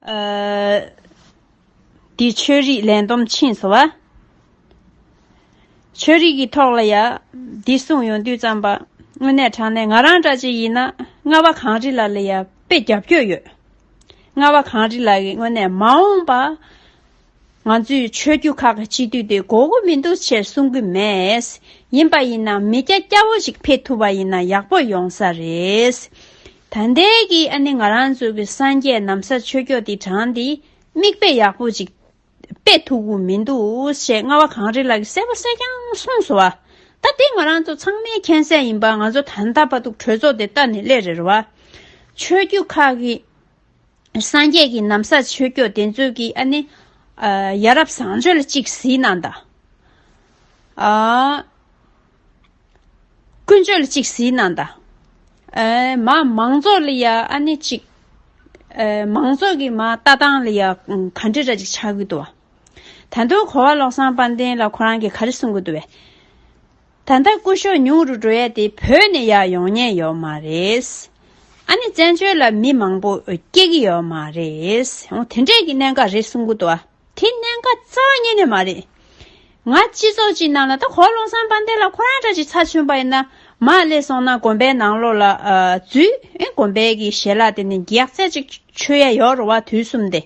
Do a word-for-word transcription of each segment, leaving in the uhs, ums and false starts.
ཨ། འདི་ཆོས་རིག་ལས་བསྡོམས་ཕྱིན་སོང་བ། ཆོས་རིག་གི་ཐོག་ལ་ཡ། འདི་གསུངས་ཡོང་དུས་ཙམ་པ། དངོས་གནས་དྲང་གནས་ང་རང་འདྲ་ཅིག་ཡིན་ན་རྔ་བ་གངས་རི་ལགས་ལ་ཡ་དཔེ་རྒྱབ་སྐྱོར་ཡོད། རྔ་བ་གངས་རི་ལགས་ཀྱིས་དངོས་གནས་མ་འོངས་པ། ང་ཚོའི་ཆོས་བརྒྱུད་ཁག་གི་སྤྱི་འཐུས་དེ་དགོས་མཁོ་མི་འདུག་ཅེས་གསུང་གི་མེད། ཡིན་པ་ཡིན་ན་མི་སྐྱ་སྐྱ་བོ་ཞིག་ཕེབས་ཐུབ་པ་ཡིན་ན་ཡག་པོ་ཡོང་ས་རེད། ད་ལྟའི་གི་ཨ་ནི་ང་རང་ཚོའི་གི་སངས་རྒྱས་ན་བཟའ་ཆོས་སྐྱོང་དེ་དྲངས་ཏེ་མིག་དཔེ་ཡག་པོ་ཅིག་དཔེ་ཐུབ་ཀྱི་མི་འདུག་ཅེས་རྔ་བ་གངས་རི་ལགས་ཀྱིས་གསལ་པོ་གསལ་རྐྱང་གསུངས་སོང་བ། ད་དེ་ང་རང་ཚོ་ཚང་མས་མཁྱེན་གསལ་ཡིན་པ། ང་ཚོ་ད་ལྟ་བར་དུ་གྲོས་ཚོགས་དེ་ལྟ་ནས་སླེབས་རེད་བ། ཆོས་བརྒྱུད་ཁག་གི་སངས་རྒྱས་ཀྱི་ན་བཟའ་ཆོས་སྐྱོང་དེ་ཚོས་ཀྱི་ཨ་ནི། ཨ། ཡ་རབས་བཟང་སྤྱོད་ལ་གཅིག་གཟིགས་གནང་དང་། ཨ། ཀུན་སྤྱོད་ལ་གཅིག་གཟིགས་གནང་དང་། ཨ། མ་མང་ཚོགས་ལ་ཡ་ཨ་ནི་གཅིག་ཨ། མང་ཚོགས་ཀྱི་མ་ལྟ་སྟངས་ལ་ཡ་ག་འདྲ་འདྲ་ཅིག་ཆགས་ཀྱི་འདུག་བ། ད་དུང་གོ་བ་བློ་བཟང་དཔལ་ལྡན་ལགས་ཁོ་རང་གིས་ག་རེ་གསུང་གི་འདུག་བས། ད་ལྟ་སྐུ་ཞབས་ཉུང་རུ་འགྲོ་ཡ་དེ་བོད་ནས་ཡར་ཡོང་མཁན་ཡོད་མ་རེད། ཨ་ནི་བཙན་བྱོལ་ལ་མི་མང་པོ་སྐྱེ་གི་ཡོད་མ་རེད། འོ་དེ་འདྲས་ཀྱི་གནད་འགག་རེད་གསུང་གི་འདུག་ཨ། དེ་གནད་འགག་རྩ་བ་ཉིད་ནས་མ་རེད། ང་སྤྱི་ཚོགས་ཅིག་ནང་ལ་ད་གོ་བ་བློ་བཟང་དཔལ་ལྡན་ལགས་ཁོ་རང་འདྲ་ཅིག་ཚར་བྱུང་པ་ཡིན་ན། མར་སླེབས་སོང་ན་དགོན་པའི་ནང་ལོགས་ལ་ཨ་འཛུལ། ཨེ་དགོན་པའི་གི་ཞལ་ལག་དེ་ནི་རྒྱགས་ཚད་ཅིག་མཆོད་ཡ་ཡོད་རེད་བ། དུས་གསུམ་དེ།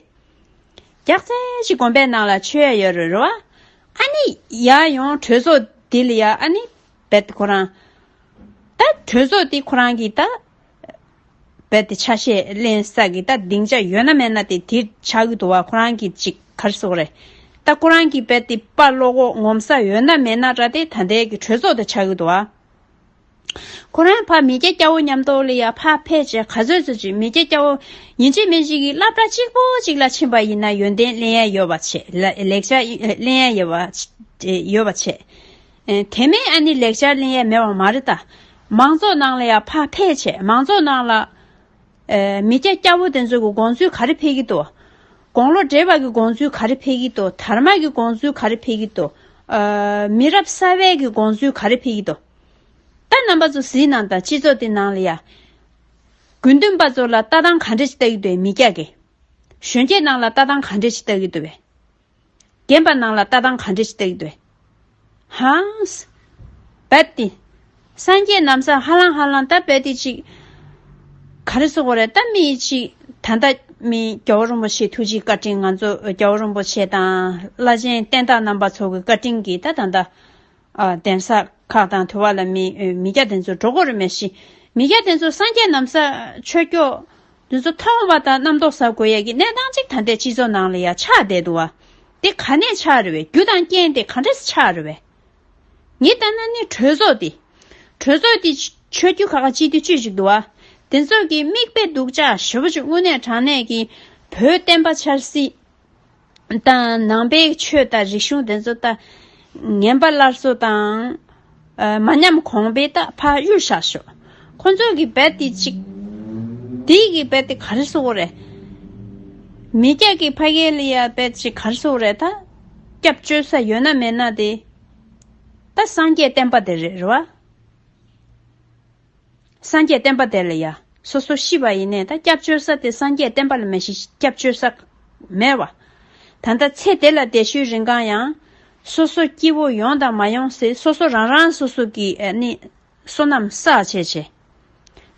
རྒྱགས་ཚད་ཅིག་དགོན་པའི་ནང་ལ་མཆོད་ཡ་ཡོད་རེད་རེད་བ། ཨ་ནི་ཡར་ཡོང་གྲོས་ཚོགས་འདི་ལ་ཡ་ཨ་ནི་རྦད་ཁོ་རང་། ད་གྲོས་ཚོགས་འདི་ཁོ་རང་གི་ད་རྦད་དེ་ཆ་ཤས་ལེན་ས་གི་ད་སྡིངས་ཆ་ཡོད་ན་མེད་ན་དེ་དེ་ཆགས་ཀྱི་འདུག་བ། ཁོ་རང་གི་ཅིག་ག་རེ་ཟེར་དགོས་རེད། ད་ཁོ་རང་གི་རྦད་དེ་དཔའ་བློ་ཁོག་ངོམ་ས་ཡོད་ན་མེད་ན་འདྲ་དེ་ད་ལྟའི་གི་གྲོས་ཚོགས་དེ་ཆགས་ཀྱི་འདུག་བ། ཁོ་རང་ཕར་མི་སྐྱ་སྐྱ་བོ་མཉམ་དུ་ལ་ཡ་ཕར་ཕེབས་བྱས་ག་ཚོད་ཚོད་ཅིག་མི་སྐྱ་སྐྱ་བོ་ཡིན་གཅིག་མིན་གཅིག་གི་སློབ་གྲྭ་གཅིག་པོ་གཅིག་ལ་ཕྱིན་པ་ཡིན་ན་ཡོན་ཏན་ལེན་ཡ་ཡོད་པ་བྱས། ལ་ལེགས་ཆ་ལེན་ཡ་ཡོད་པ་ཡོད་པ་བྱས། ཨེ་དེ་མིན་ཨ་ནི་ལེགས་ཆ་ལེན་ཡ་མེད་པ་མ་རེད་ད། མང་ཚོགས་ནང་ལ་ཡ་ཕར་ཕེབས་བྱས་མང་ཚོགས་ནང་ལ། ཨེ་མི་སྐྱ་སྐྱ་བོ་དེ་ཚོ་གི་དགོངས་ཚུལ་ག་རེ་ཕེབས་ཀྱི་འདུག་དགུང་ལོ་བགྲེས་པ་གི་དགོངས་ཚུལ་ག་རེ་ཕེབས་ཀྱི་འདུག་དར་མ་གི་དགོངས་ཚུལ་ག་རེ་ཕེབས་ཀྱི་འདུག་ཨ་མི་རབས་གསར་པའི་གི་དགོངས་ཚུལ་ག་རེ་ཕེབས་ཀྱི་འདུག་ད་རྣམ་པ་ཚོ་གཟིགས་གནང་དང་། སྤྱི་ཚོགས་དེ་ནང་ལ་ཡ། དགོས་འདུན་པ་ཚོ་ལ་ལྟ་སྟངས་ག་འདྲ་ཞིག་ལྟ་གི་འདུག་མི་སྐྱ་གི། གཞོན་སྐྱེས་ནང་ལ་ལྟ་སྟངས་ག་འདྲ་ཞིག་ལྟ་གི་འདུག་བས། རྒན་པ་ནང་ལ་ལྟ་སྟངས་ག་འདྲ་ཞིག་ལྟ་གི་འདུག་བས། ཧང་སི། རྦད་དེ། སངས་རྒྱས་ན་བཟའ་ཧ་ལམ་ཧ་ལམ་ད་རྦད་དེ་ཅིག་ག་རེ་ཟེར་དགོས་རེད། ད་མི་ཅིག་ད་ལྟ་མི་རྒྱལ་བ་རིན་པོ་ཆེ་ཐུགས་རྗེའི་བཀའ་དྲིན། ང་ཚོ་རྒྱལ་བ་རིན་པོ་ཆེ་དང་བླ་ཆེན་བསྟན་བདག་རྣམ་པ་ཚོ་གི་བཀའ་དྲིན་གྱིས་ད་ད་ལྟ། ཨ་གདན་ས་ཁག་དང་དུ་བ་ལ་མི་མི་སྐྱ་དེ་ཚོ་འགྲོ་དགོས་རེད་མེད་ཤི། མི་སྐྱ་དེ་ཚོ་སངས་རྒྱས་ན་བཟའ་ཆོས་སྐྱོང་དེ་ཚོ་མཐོང་བ་དང་རྣམ་རྟོག་ཟ་དགོས་ཡ་གི་གནས་སྟངས་ཅིག་ད་ལྟའི་སྤྱི་ཚོགས་ནང་ལ་ཡ་ཆགས་བསྡད་འདུག་བ། དེ་ག་ནས་ཆགས་རེད་བས། རྒྱུ་དང་རྐྱེན་དེ་ག་འདྲས་ཆགས་རེད་བས། ངས་ལྟ་ན་ནི་གྲོས་ཚོགས་དེ། གྲོས་ཚོགས་དེ་ཆོས་བརྒྱུད་ཁག་ཁག་སྤྱི་འཐུས་བཅུ་ཅིག་འདུག་བ། དེ་ཚོ་གི་མིག་དཔེ་སྡུག་ཅག་ཞེ་པོ་ཅིག་དངོས་གནས་དྲང་གནས་ཀྱི་བོད་བསྟན་པ་ཆབ་སྲིད་དང་ནང་པའི་ཆོས་དང་རིག་གཞུང་དེ་ཚོ་ད་ངན་པ་སླར་གསོ་དང་། ཨ་མ་ཉམས་གོང་འཕེལ་ད་ཕར་གཡུག་བཞག་ཤོག་ཁོ་ཚོ་གི་རྦད་དེ་ཅིག་དེ་གི་རྦད་དེ་ག་རེ་ཟེར་དགོས་རེད། མི་སྐྱ་གི་ཕ་གི་ལ་ཡ་རྦད་ཅིག་ག་རེ་ཟེར་དགོས་རེད། ད་སྐྱབས་བཅོལ་ས་ཡོད་ན་མེད་ན་དེ། ད་སངས་རྒྱས་བསྟན་པ་དེ་རེད་རེད་བ། སངས་རྒྱས་བསྟན་པ་དེ་ལ་ཡ། སོ་སོ་ཤི་བ་ཡིན་ནའི་ད་སྐྱབས་བཅོལ་ས་དེ་སངས་རྒྱས་བསྟན་པ་ལ་མེད་ཤི་སྐྱབས་བཅོལ་ས་མེད་བ། ད་ལྟ་ཚེ་འདི་ལ་བདེ་ཤོས་རིན་གང་ཡང་། སོ་སོ་སྐྱིད་པོ་ཡོང་དང་མ་ཡོང་ཟེར། སོ་སོ་རང་རང་སོ་སོ་གི་ཨ་ནི་བསོད་ནམས་བསགས་བྱས་བྱས།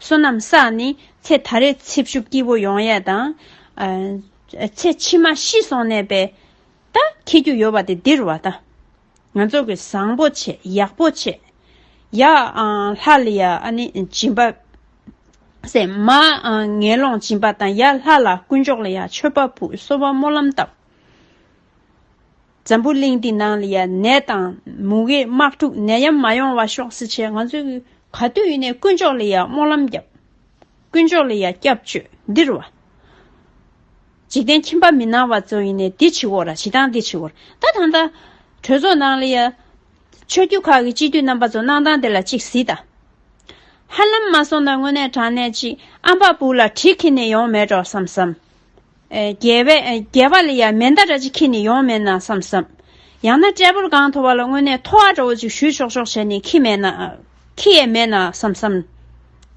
བསོད་ནམས་བསགས་ནི་ཚེ་ད་རེས་ཚེ་ཕྱུག་སྐྱིད་པོ་ཡོང་ཡས་དང་། ཨ་ཚེ་ཕྱི་མ་ཤི་སོང་ནས་པས་ད་ཁེ་རྒྱུ་ཡོད་པ་དེ་འདིར་བ་ད། ང་ཚོ་གི་བཟང་པོ་བྱེད། ཡག་པོ་བྱེད། ཡ་ཨ་ལྷ་ལ་ཡ་ཨ་ནི་སྦྱིན་པ་ཟེར། མ་ཨ་ངན་སློང་སྦྱིན་པ་དང་། ཡ་ལྷ་ལ་དཀོན་མཆོག་ལ་ཡ་མཆོད་པ་ཕུལ། གསོལ་བ་སྨོན་ལམ་བཏབ། འཛམ་བུ་གླིང་འདི་ནང་ལ་ཡ་ནད་དང་མུ་གེ་དམག་འཁྲུག་ནད་ཡམས་མ་ཡོང་བ་ཤོག་ཟེར་བྱས། ང་ཚོ་གི་ག་དུས་ཡིན་ནའི་དཀོན་མཆོག་ལ་ཡ་སྨོན་ལམ་བརྒྱབ། དཀོན་མཆོག་ལ་ཡ་སྐྱབས་བཅོལ་འདིར་བ། འཇིག་རྟེན་ཁྱིམ་པ་མི་སྣང་བ་ཚོ་ཡིན་ནའི་འདི་བྱེད་དགོས་ར། བྱེད་སྟངས་འདི་བྱེད་དགོས་ར། ད་ད་ལྟ་གྲོས་ཚོགས་ནང་ལ་ཡ་ཆོས་བརྒྱུད་ཁག་གི་སྤྱི་འཐུས་རྣམ་པ་ཚོ་གནང་སྟངས་དེ་ལ་གཅིག་གཟིགས་དང་། ཧ་ལམ་མ་སོང་ན་དངོས་གནས་དྲང་གནས་ཅིག་ཨམ་པ་བུ་ལ་གྲི་ཁྱེར་ནས་ཡོང་མེད་འགྲོ་བསམ་བསམ། ཨེ་རྒྱལ་བས་ཨེ་རྒྱལ་བ་ལ་ཡ་མེ་མདའ་འདྲ་ཅིག་ཁྱེར་ནས་ཡོང་མེད་ན་བསམ་བསམ། ཡང་ན་ཊེ་བལ་སྒང་ཐོག་པ་ལ་དངོས་གནས་ཐོ་བ་འདྲ་བོ་ཅིག་གཞུས་ཆོག་ཆོག་བྱས་ནས་ཁྱེར་མེད་ན། ཁྱེར་ཡས་མེད་ན་བསམ་བསམ།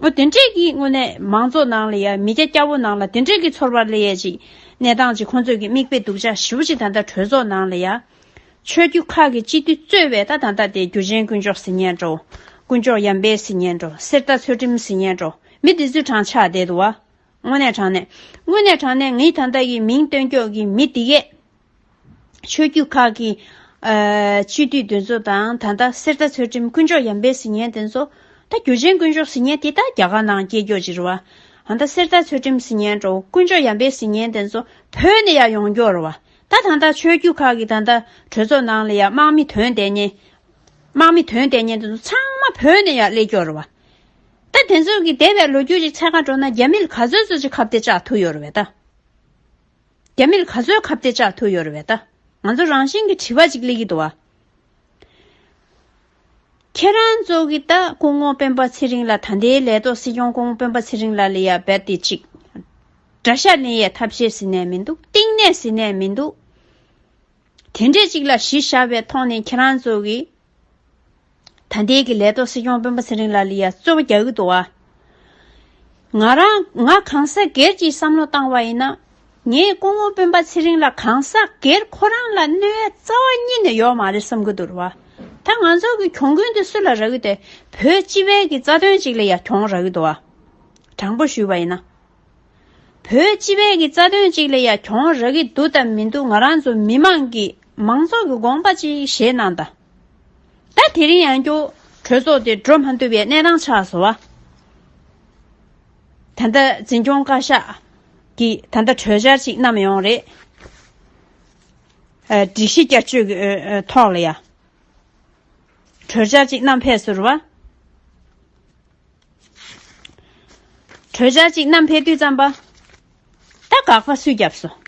འོ་དེ་འདྲས་ཀྱི་དངོས་གནས་མང་ཚོགས་ནང་ལ་ཡ་མི་སྐྱ་སྐྱ་བོ་ནང་ལ་དེ་འདྲས་ཀྱི་ཚོར་བ་སླེབས་ཡས་ཅིག་ གནས་སྟངས་ཅིག་ཁོང་ཚོས་ཀྱི་མིག་དཔེ་སྡུག་ཅག་ཞེ་པོ་ཅིག་ད་ལྟ་གྲོས་ཚོགས་ནང་ལ་ཡ། ཆོས་བརྒྱུད་ཁག་གི་སྤྱི་འཐུས་གཙོས་པའི་ད་ད་ལྟ་དེ་རྒྱུ་ཆེན་དཀོན་མཆོག་ཟེར་མཁན་འདྲ་བོ། དཀོན་མཆོག་ཡར་འཕེལ་ཟེར་མཁན་འདྲ་བོ། གསེར་རྟ་ཚུལ་ཁྲིམས་ཟེར་མཁན་འདྲ་བོ། མི་དེ་ཚོའི་གྲངས་ཆག་བསྡད་འདུག་བ། དངོས་གནས་དྲང་གནས། དངོས་གནས་དྲང་གནས་ངས་ད་ལྟ་གི་མིང་བཏོན་ཀྱོག་གི་མི་དེ་གས། ཆོས་བརྒྱུད་ཁག་གི། ཨ། སྤྱི་འཐུས་དེ་ཚོ་དང་ད་ལྟ་གསེར་རྟ་ཚུལ་ཁྲིམས། དཀོན་མཆོག་ཡར་འཕེལ་ཟེར་མཁན་དེ་ཚོ། ད་རྒྱུ་ཆེན་དཀོན་མཆོག་ཟེར་མཁན་དེ་ད་རྒྱ་གར་ནང་སྐྱེས་ཀྱོག་ཅིག་རེད་བ། ཨ། ད་གསེར་རྟ་ཚུལ་ཁྲིམས་ཟེར་མཁན་འདྲ་བོ། དཀོན་མཆོག་ཡར་འཕེལ་ཟེར་མཁན་དེ་ཚོ་བོད་ནས་ཡར་ཡོང་ཀྱོག་རེད་བ། ད་ད་ལྟ་ཆོས་བརྒྱུད་ཁག་གི་ད་ལྟ་གྲོས་ཚོགས་ནང་ལ་ཡ་དམག་མི་ཐོན་བསྡད་མཁན། དམག་མི་ཐོན་བསྡད་མཁན་དེ་ཚོ་ཚང་མ་བོད་ནས་ཡར་སླེབས་ཀྱོག་རེད་བ། ད་དེ་ཚོ་གི་འདས་པའི་ལོ་རྒྱུས་ཅིག་འཚོལ་ག་འགྲོ་ན་རྒྱ་མི་ལ་ག་ཚོད་ཚོད་ཅིག་ཁ་གཏད་བཅག་ཐུབ་ཡོད་རེད་བས་ད། རྒྱ་མི་ལ་ག་ཚོད་ཁ་གཏད་བཅག་ཐུབ་ཡོད་རེད་བས་ད། ང་ཚོ་རང་བཞིན་གྱི་དྲི་བ་ཅིག་སླེབས་ཀྱི་འདུག་བ། ཁྱེད་རང་ཚོ་གི་ད་སྐུ་ངོ་སྤེན་པ་ཚེ་རིང་ལགས། ད་ལྟའི་ལས་ཐོག་སྲིད་སྐྱོང་སྐུ་ངོ་སྤེན་པ་ཚེ་རིང་ལགས་ལ་ཡ་རྦད་དེ་ཅིག་དགྲ་ཤ་ལེན་ཡས་ཐབས་ཤེས་ཟེར་ནས་མི་འདུག། གཏིང་ནས་ཟེར་ནས་མི་འདུག། དེ་འདྲས་ཅིག་ལ་གཞི་བཞག་པའི་ཐོག་ནས་ཁྱེད་རང་ཚོ་གི་ད་ལྟའི་གི་ལས་ཐོག་སྲིད་སྐྱོང་སྤེན་པ་ཚེ་རིང་ལགས་ལ་ཡ་རྩོད་པ་རྒྱག་གི་འདུག་བ། ང་རང་ང་གང་ཟག་སྒེར་གྱིས་བསམ་བློ་བཏང་བ་ཡིན་ན། ངས་སྐུ་ངོ་སྤེན་པ་ཚེ་རིང་ལགས་གང་ཟག་སྒེར་ཁོ་རང་ལ་གནོད་རྩ་བ་ཉིད་ནས་ཡོད་མ་རེད་བསམ་གྱི་འདུག་རེད་བ། ད་ང་ཚོ་གི་གྱོང་གུན་དེ་སུ་ལ་རག་གི་དེ། བོད་སྤྱི་པའི་གི་རྩ་དོན་ཅིག་ལ་ཡ་གྱོང་རག་གི་འདུག་བ། དྲང་པོ་ཞུས་པ་ཡིན་ན། བོད་སྤྱི་པའི་གི་རྩ་དོན་ཅིག་ལ་ཡ་གྱོང་རག་གི་འདུག་དང་མི་འདུག། ང་རང་ཚོ་མི་མང་གི་མང་ཚོགས་ཀྱི་དགོངས་པ་ཅིག་བཞེས་གནང་དང་། ད་དེ་རིང་ཡང་བསྐྱར་གྲོས་ཚོགས་དེ་འགྲོ་མ་ཐུབ་པའི་གནས་སྟངས་ཆགས་སོང་བ། ད་ལྟ་འཛིན་སྐྱོང་བཀའ་ཤག་གིས་ད་ལྟ་གྲོས་འཆར་ཅིག་བསྣམས་ཡོང་རེད། ཨ། སྒྲིག་གཞི་བསྐྱར་བཅོས་ཀྱི་ཨ་ཨ་ཐོག་ལ་ཡ། གྲོས་འཆར་ཅིག་བསྣམས་ཕེབས་སོང་རེད་བ། གྲོས་འཆར་ཅིག་བསྣམས་ཕེབས་དུས་ཙམ་པ། ད་དགག་པ་སུས་བརྒྱབ་སོང་།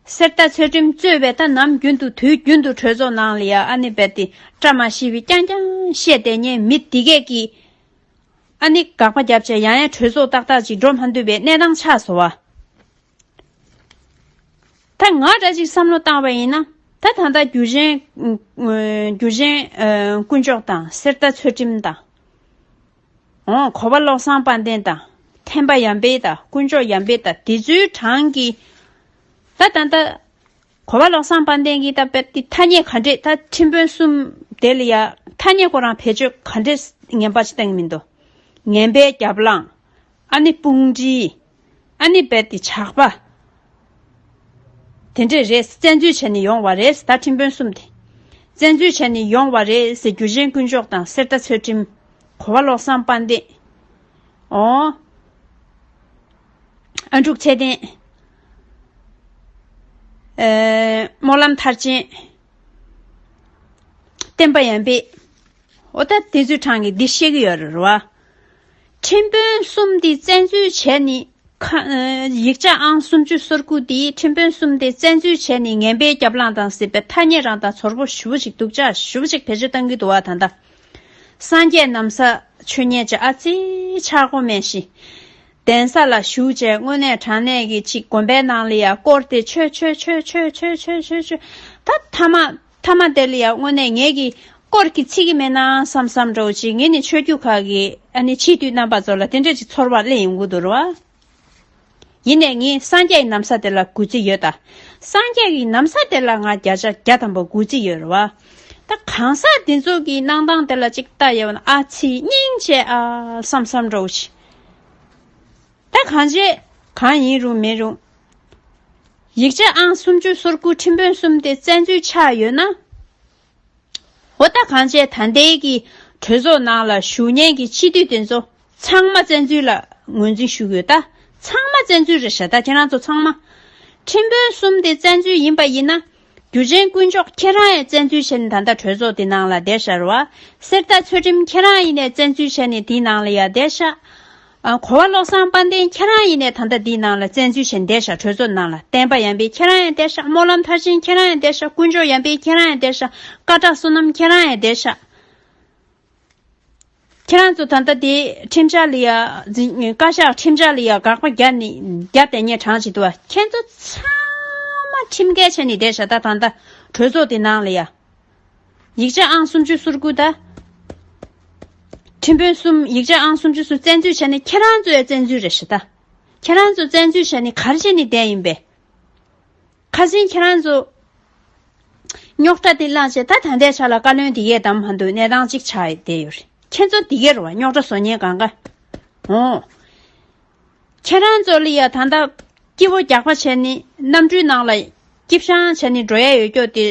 གསེར་རྟ་ཚུལ་ཁྲིམས་གཙོས་པའི་ད་ནམ་རྒྱུན་དུ་དུས་རྒྱུན་དུ་གྲོས་ཚོགས་ནང་ལ་ཡ་ཨ་ནི་རྦད་དེ་བཀྲ་མ་ཤིས་པའི་རྐྱང་རྐྱང་བཤད་བསྡད་མཁན་མི་འདི་གས་ཀྱིས། ཨ་ནི་དགག་པ་བརྒྱབ་བྱས་ཡང་ཡང་གྲོས་ཚོགས་ཏག་ཏག་ཅིག་འགྲོ་མ་ཐུབ་པའི་གནས་སྟངས་ཆགས་སོང་བ། ད་ང་འདྲ་ཅིག་བསམ་བློ་བཏང་བ་ཡིན་ན། ད་ད་ལྟ་རྒྱུ་ཆེན། རྒྱུ་ཆེན་དཀོན་མཆོག་དང་གསེར་རྟ་ཚུལ་ཁྲིམས་དང་། འོ། གོ་བ་བློ་བཟང་དཔལ་ལྡན་དང་། ཐེམ་པ་ཡར་འཕེལ་དང་དཀོན་མཆོག་ཡར་འཕེལ་དང་དེ་ཚོའི་གྲངས་ཀྱི། ད་ད་ལྟ་གོ་བ་བློ་བཟང་དཔལ་ལྡན་གྱིས་ད་རྦད་དེ་ཐ་སྙད་ག་འདྲས། ད་ཁྲིམས་དཔོན་གསུམ་དེ་ལ་ཡ་ཐ་སྙད་ཁོ་རང་བེད་སྤྱོད་ག་འདྲས་ངན་པ་ཞིག་བཏང་གི་མི་འདུག། ངན་པའི་རྒྱབ་ལངས། ཨ་ནི་དཔུང་སྒྲིལ། ཨ་ནི་རྦད་དེ་ཇག་པ། དེ་འདྲས་རེད། བཙན་འཛུལ་བྱས་ནས་ཡོང་བ་རེད། ད་ཁྲིམས་དཔོན་གསུམ་དེ། བཙན་འཛུལ་བྱས་ནས་ཡོང་བ་རེད་ཟེར། རྒྱུ་ཆེན་དཀོན་མཆོག་དང་གསེར་རྟ་ཚུལ་ཁྲིམས། གོ་བ་བློ་བཟང་དཔལ་ལྡན། འོ། ཨ་འབྲུག་ཚེ་བརྟན། ཨེ། སྨོན་ལམ་མཐར་ཕྱིན། བསྟན་པ་ཡར་འཕེལ། འོ། ད་དེ་ཚོའི་གྲངས་ཀྱི་འདི་བཤད་ཀྱི་ཡོད་རེད་བ། ཁྲིམས་དཔོན་གསུམ་དེ་བཙན་འཛུལ་བྱས་ནས། ཁ། ཨེ། ཡིག་ཆ་ཨང་སུམ་ཅུ་སོ་དགུ་དེ་ཁྲིམས་དཔོན་གསུམ་དེ་བཙན་འཛུལ་བྱས་ནས་ངན་པའི་རྒྱབ་ལངས་དང་ཟེར་བའི་ཐ་སྙད་རང་དང་ཚོར་པོ་ཞེ་པོ་ཞིག་སྡུག་ཅག་ཞེ་པོ་ཞིག་བེད་སྤྱོད་གཏང་གི་འདུག་བ། ད་ལྟ་སངས་རྒྱས་ན་བཟའ་མཆོད་མཁན་ཅིག་ཨ་ཙི་ཆགས་གོ་མེད་ཤི། གདན་ས་ལ་བཞུགས་བྱས་དངོས་གནས་དྲང་གནས་ཀྱི་ཅིག་དགོན་པའི་ནང་ལ་ཡ་སྐོར་ཏེ་མཆོད་མཆོད་མཆོད། ད་ཐ་མ་ཐ་མ་དེ་ལ་ཡ་དངོས་གནས་ངེད་ཀྱི་སྐོར་གྱི་ཚིག་གི་མེད་ན་བསམ་བསམ་འདྲ་བོ་ཅིག། ངེད་ནི་ཆོས་བརྒྱུད་ཁག་གི་ཨ་ནི་སྤྱི་འཐུས་རྣམ་པ་ཚོ་ལ་དེ་འདྲ་ཅིག་ཚོར་བ་སླེབས་ཡོང་གི་འདུག་རེད་བ། ཡིན་ནའི་ངས་སངས་རྒྱས་ཀྱི་ན་བཟའ་དེ་ལ་གུས་བརྩི་ཡོད་ད། སངས་རྒྱས་ཀྱི་ན་བཟའ་དེ་ལ་ང་བརྒྱ་ཆ་བརྒྱ་ཐམ་པ་གུས་བརྩི་ཡོད་རེད་བ། ད་གང་ཟག་འདི་ཚོ་གི་གནང་སྟངས་དེ་ལ་ཅིག་ལྟ་ཡོད་ན་ཨ་ཙི་སྙིང་རྗེ་ཨ་བསམ་བསམ་འདྲ་བོ་ཞིག། ད་གང་བྱས། གང་ཡིན་རུང་མིན་རུང་། ཡིག་ཆ་ཨང་སུམ་ཅུ་སོ་དགུ་ཁྲིམས་དཔོན་གསུམ་དེ་བཙན་འཛུལ་ཆགས་ཡོད་ན། འོ། ད་གང་བྱས་ད་ལྟའི་གི་གྲོས་ཚོགས་ནང་ལ་བཞུགས་མཁན་གྱི་སྤྱི་འཐུས་དེ་ཚོ་ཚང་མ་བཙན་འཛུལ་ལ་ངོས་འཛིན་ཞུ་གི་ཡོད་ད། ཚང་མ་བཙན་འཛུལ་རེད་ཤག་ད་ཁྱེད་རང་ཚོ་ཚང་མ། ཁྲིམས་དཔོན་གསུམ་དེ་བཙན་འཛུལ་ཡིན་པ་ཡིན་ན། རྒྱུ་ཆེན་དཀོན་མཆོག་ཁྱེད་རང་ཡང་བཙན་འཛུལ་བྱས་ནས་ད་ལྟ་གྲོས་ཚོགས་དེ་ནང་ལ་བསྡད་ཤག་རེད་བ། གསེར་རྟ་ཚུལ་ཁྲིམས་ཁྱེད་རང་ཡིན་ནའི་བཙན་འཛུལ་བྱས་ནས་དེའི་ནང་ལ་ཡ་བསྡད་ཤག། ཨ། གོ་བ་བློ་བཟང་དཔལ་ལྡན་ཁྱེད་རང་ཡིན་ནའི་ད་ལྟ་འདིའི་ནང་ལ་བཙན་འཛུལ་བྱས་བསྡད་ཤག། གྲོས་ཚོགས་ནང་ལ། བསྟན་པ་ཡར་འཕེལ་ཁྱེད་རང་ཡང་བསྡད་ཤག། སྨོན་ལམ་མཐར་ཕྱིན་ཁྱེད་རང་ཡང་བསྡད་ཤག། དཀོན་མཆོག་ཡར་འཕེལ་ཁྱེད་རང་ཡང་བསྡད་ཤག། སྐད་གྲགས་བསོད་ནམས་ཁྱེད་རང་ཡང་བསྡད་ཤག། ཁྱེད་རང་ཚོ་ད་ལྟ་དེ་ཁྲིམས་འཆར་ལ་ཡ། འཛིན། བཀའ་ཤག་ཁྲིམས་འཆར་ལ་ཡ་དགག་པ་རྒྱག་ནི་རྒྱག་བསྡད་མཁན་གྲངས་ཅིག་འདུག་བ། ཁྱེད་ཚོ་ཚང་མ་ཁྲིམས་འགལ་བྱས་ནས་བསྡད་ཤག། ད་ད་ལྟ་གྲོས་ཚོགས་དེ་ནང་ལ་ཡ། ཡིག་ཆ་ཨང་སུམ་ཅུ་སོ་དགུ་ད། ཁྲིམས་དཔོན་གསུམ། ཡིག་ཆ་ཨང་སུམ་ཅུ་སོ་དགུ་བཙན་འཛུལ་བྱས་ནས་ཁྱེད་རང་ཚོ་ཡང་བཙན་འཛུལ་རེད་ཤག་ད། ཁྱེད་རང་ཚོ་བཙན་འཛུལ་བྱས་ནས་ག་རེ་བྱས་ནས་བསྡད་ཡིན་པས། ཁ་སང་ཁྱེད་རང་ཚོ་རྙོག་དྲ་དེ་བསླངས་བྱས། ད་ད་ལྟའི་ཆ་ལ་བཀའ་བློན་དེ་གས་དམ་མ་འདུག་གནས་སྟངས་གཅིག་ཆགས་བསྡད་ཡོད་རེད། ཁྱེད་ཚོ་དེ་གས་རེད་བ། རྙོག་དྲ་བཟོ་མཁན་གང་ག་འོ། ཁྱེད་རང་ཚོ་ལ་ཡ་ད་ལྟ་སྐྱིད་པོ་རྒྱག་པ་བྱས་ནས་གནམ་གྲུའི་ནང་ལ་སྐྱིད་ཤང་བྱས་ནས་འགྲོ་ཡ་ཡོད་ཀྱོག་དེ་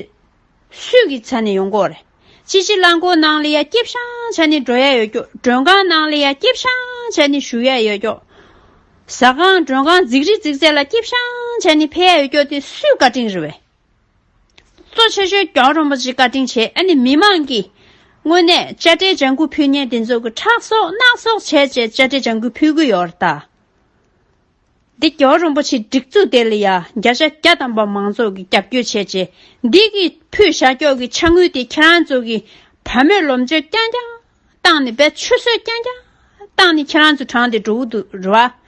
སུས་ཀྱི་ཚ་ནས་ཡོང་གོ་རེད། སྤྱི་སྤྱི་རླངས་འཁོར་ནང་ལ་ཡ་སྐྱིད་ཤང་བྱས་ནས་འགྲོ་ཡ་ཡོད་ཀྱོག་མགྲོན་ཁང་ནང་ལ་ཡ་སྐྱིད་ཤང་བྱས་ནས་བཞུགས་ཡ་ཡོད་ཀྱོག་ཟ་ཁང་མགྲོན་ཁང་རྫིག་རི་རྫིག་ཚད་ལ་སྐྱིད་ཤང་བྱས་ནས་ཕེབས་ཡ་ཡོད་ཀྱོག་དེ་སུའི་བཀའ་དྲིན་རེད་བས། གཙོ་ཆེ་ཤོས་རྒྱལ་བ་རིན་པོ་ཆེའི་བཀའ་དྲིན་བྱས། ཨ་ནི་མི་མང་གིས་དངོས་གནས་དཔྱ་ཁྲལ་ལྗང་གུ་ཕུལ་མཁན་དེ་ཚོ་གི་ཁྲག་གསོག་རྣག་གསོག་བྱས་བྱས་དཔྱ་ཁྲལ་ལྗང་གུ་ཕུལ་གི་ཡོད་རེད་ད། འདི་རྒྱལ་བ་རིན་པོ་ཆེའི་སྒྲིག་འཛུགས་དེ་ལ་ཡ་བརྒྱ་ཆ་བརྒྱ་ཐམ་པ་མང་ཚོགས་ཀྱིས་རྒྱབ་སྐྱོར་བྱས་བྱས། འདི་གི་ཕུལ་བཞག་ཀྱོག་གི་ཕྱག་དངུལ་དེ་ཁྱེད་རང་ཚོ་གི་བ་མོས་ལོ་མཆོད་རྐྱང་རྐྱང་བཏང་ནས། བས་ཆུད་ཟོས་རྐྱང་རྐྱང་བཏང་ནས་ཁྱེད་རང་ཚོ་དྲངས་ཏེ་འགྲོ་གི་འདུག་རེད་བ།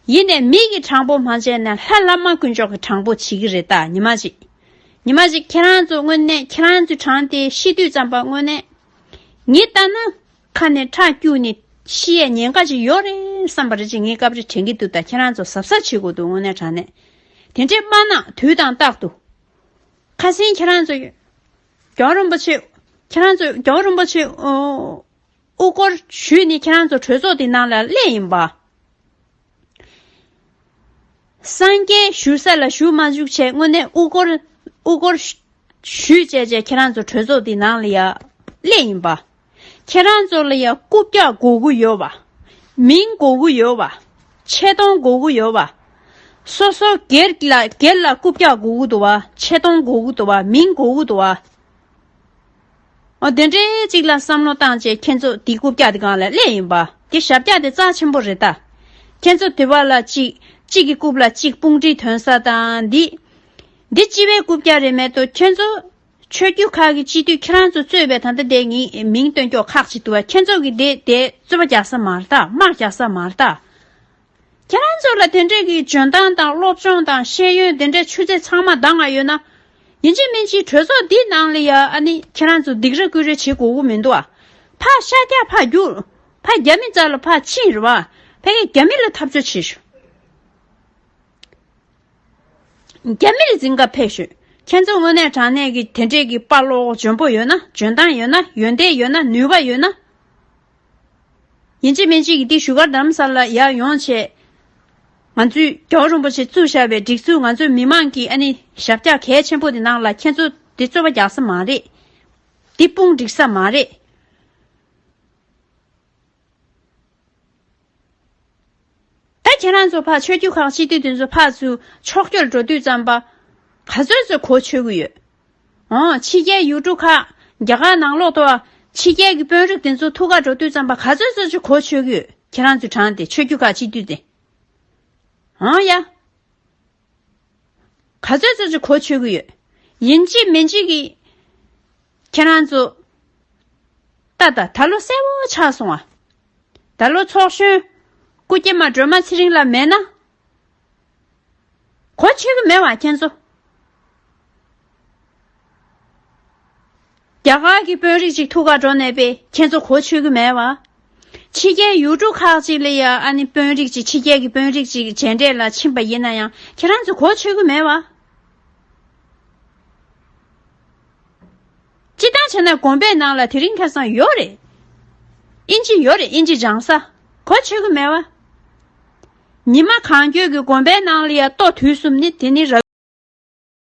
ཡིན་ནའི་མི་གི་དྲང་པོ་མ་བྱས་ན་ལྷ་བླ་མ་དཀོན་མཆོག་གི་དྲང་པོ་བྱེད་ཀྱི་རེད་ད། ཉི་མ་གཅིག་ཉི་མ་གཅིག་ཁྱེད་རང་ཚོ་དངོས་གནས་ཁྱེད་རང་ཚོ་དྲངས་ཏེ་ཤི་དུས་ཙམ་པ་དངོས་གནས་ངས་ལྟ་ན་ཁ་ནས་ཁྲག་སྐྱུག་ནས་ཤི་ཡས་ཉེན་ཁ་ཅིག་ཡོད་རེད་བསམ་པ་རེ་ཅིག་ངས་སྐབས་རེ་དྲན་གྱི་འདུག་ད་ཁྱེད་རང་ཚོ་གཟབ་གཟབ་བྱེད་དགོས་འདུག་དངོས་གནས་དྲང་གནས། དེ་འདྲའི་མ་གནང་། དུས་དང་རྟག་ཏུ། ཁ་སང་ཁྱེད་རང་ཚོ་རྒྱལ་བ་རིན་པོ་ཆེ། ཁྱེད་རང་ཚོ་རྒྱལ་བ་རིན་པོ་ཆེ་ཨོ་དབུ་སྐོར་ཞུས་ནས་ཁྱེད་རང་ཚོ་གྲོས་ཚོགས་དེ་ནང་ལ་སླེབས་ཡིན་པ། སངས་རྒྱས་བཞུགས་ས་ལ་བཞུགས་མ་བཅུག་བྱས་དངོས་གནས་དབུ་སྐོར་དབུ་སྐོར་ཞུས་བྱས་བྱས་ཁྱེད་རང་ཚོ་གྲོས་ཚོགས་དེ་ནང་ལ་ཡ་སླེབས་ཡིན་པ། ཁྱེད་རང་ཚོ་ལ་ཡ་རྐུབ་བཀྱག་དགོས་ཀྱི་ཡོད་པ། མིང་དགོས་ཀྱི་ཡོད་པ། ཆེ་མཐོང་དགོས་ཀྱི་ཡོད་པ། སོ་སོ་སྒེར་ལ་སྒེར་ལ་རྐུབ་བཀྱག་དགོས་ཀྱི་འདུག་བ། ཆེ་མཐོང་དགོས་ཀྱི་འདུག་བ། མིང་དགོས་ཀྱི་འདུག་བ། འོ་དེ་འདྲའི་གཅིག་ལ་བསམ་བློ་བཏང་བྱས་ཁྱེད་ཚོ་འདི་རྐུབ་བཀྱག་དེ་སྒང་ལ་སླེབས་ཡིན་པ། དེ་ཞབས་བཀྱག་དེ་རྩ་ཆེན་པོ་རེད་ད། ཁྱེད་ཚོ་དེ་བ་ལ་གཅིག་གཅིག་གི་རྐུབ་ལ་གཅིག་དཔུང་སྒྲིག་ཐོན་ས་དང་འདི། འདི་སྤྱི་པའི་རྐུབ་བཀྱག་རེད་མེད་དོ། ཁྱེད་ཚོ་ཆོས་བརྒྱུད་ཁག་གི་སྤྱི་འཐུས་ཁྱེད་རང་ཚོ་གཙོས་པའི་ད་ལྟ་དེ་ངའི་མིང་བཏོན་ཀྱོག་ཁག་ཅིག་འདུག་བ། ཁྱེད་ཚོ་གི་དེ་དེ་རྩོད་པ་རྒྱག་ས་མ་རེད་ད། དམག་རྒྱག་ས་མ་རེད་ད། ཁྱེད་རང་ཚོ་ལ་དེ་འདྲས་ཀྱི་འཇོན་ཐང་དང་སློབ་སྦྱོང་དང་ཤེས་ཡོན་དེ་འདྲས་ཆུ་ཚད་ཚང་མ་འདང་ང་ཡོད་ན། ཡིན་གཅིག་མིན་གཅིག་གྲོས་ཚོགས་འདི་ནང་ལ་ཡ་ཨ་ནི་ཁྱེད་རང་ཚོ་སྡིགས་ར་སྐུལ་ར་བྱེད་དགོས་ཀྱི་མི་འདུག་ཨ། ཕར་ཤར་རྒྱག་ཕར་རྒྱུག་ཕར་རྒྱ་མི་རྩ་ལ་ཕར་ཕྱིན་རེད་བ། ཕ་གི་རྒྱ་མི་ལ་འཐབ་རྩོད་བྱེད་ཤོག་རྒྱ་མི་ལ་འཛིང་ག་ཕེབས་ཤོག་ཁྱེད་ཚོ་དངོས་གནས་དྲང་གནས་ཀྱི་དེ་འདྲས་ཀྱི་དཔའ་བློ་འཇོན་པོ་ཡོད་ན། འཇོན་ཐང་ཡོད་ན། ཡོན་ཏན་ཡོད་ན། ནུས་པ་ཡོད་ན། ཡིན་གཅིག་མིན་གཅིག་གི་འདི་བཞུགས་སྒར་རྡ་རམ་ས་ལ་ཡར་ཡོང་བྱས། ང་ཚོའི་རྒྱལ་བ་རིན་པོ་ཆེ་བཙུགས་བཞག་པའི་སྒྲིག་འཛུགས། ང་ཚོའི་མི་མང་གི་ཨ་ནི་ཞབས་བཀྱག་གལ་ཆེན་པོ་དེ་ནང་ལ་ཁྱེད་ཚོ་འདི་རྩོད་པ་རྒྱག་ས་མ་རེད། འདི་དཔུང་སྒྲིག་ས་མ་རེད། ད་ཁྱེད་རང་ཚོ་ཕར་ཆོས་བརྒྱུད་ཁག་སྤྱི་འཐུས་དེ་ཚོ་ཕར་ཚུར་ཕྱོགས་བསྐྱོད་འགྲོ་དུས་ཙམ་པ། ག་ཚོད་ཚོད་གོ་ཆོད་ཀྱི་ཡོད། འོ། ཕྱི་རྒྱལ་ཡུལ་གྲུ་ཁག་རྒྱ་གར་ནང་ལོགས་དུ་ཕྱི་རྒྱལ་གྱི་དཔོན་རིགས་དེ་ཚོ་ཐུག་ག་འགྲོ་དུས་ཙམ་པ་ག་ཚོད་ཚོད་ཅིག་གོ་ཆོད་ཀྱི་ཡོད། ཁྱེད་རང་ཚོ་དྲངས་ཏེ་ཆོས་བརྒྱུད་ཁག་སྤྱི་འཐུས་དེ། འོ་ཡ། ག་ཚོད་ཚོད་ཅིག་གོ་ཆོད་ཀྱི་ཡོད། ཡིན་གཅིག་མིན་གཅིག་གིས་ཁྱེད་རང་ཚོ། ད་ད་ད་ལོ་གསལ་བོ་ཆགས་སོང་ཨ། ད་ལོ་ཚོགས་གཞོན་སྐུ་སྐྱེས་མ་སྒྲོལ་མ་ཚེ་རིང་ལགས་མེད་ན། གོ་ཆོད་ཀྱི་མེད་བ་ཁྱེད་ཚོ། རྒྱ་གར་གྱི་དཔོན་རིགས་ཅིག་ཐུག་ག་འགྲོ་ནས་པས་ཁྱེད་ཚོ་གོ་ཆོད་ཀྱི་མེད་བ། ཕྱི་རྒྱལ་ཡུལ་གྲུ་ཁག་ཅིག་ལ་ཡ་ཨ་ནི་དཔོན་རིགས་ཅིག་ཕྱི་རྒྱལ་གྱི་དཔོན་རིགས་ཅིག་མཇལ་འཕྲད་ལ་ཕྱིན་པ་ཡིན་ན་ཡང་ཁྱེད་རང་ཚོ་གོ་ཆོད་ཀྱི་མེད་བ། སྤྱིར་བཏང་བྱས་ན་དགོན་པའི་ནང་ལ་དེ་རིང་ཁ་སང་ཡོད་རེད། ཨིན་ཇི་ཡོད་རེད། ཨིན་ཇི་སྦྱང་ས། གོ་ཆོད་ཀྱི་མེད་བ། ཉི་མ་གང་འཁྱོལ་གྱི་དགོན་པའི་ནང་ལ་ཡ་ལྟོ་དུས་གསུམ་ནི་དེ་ནི་ར།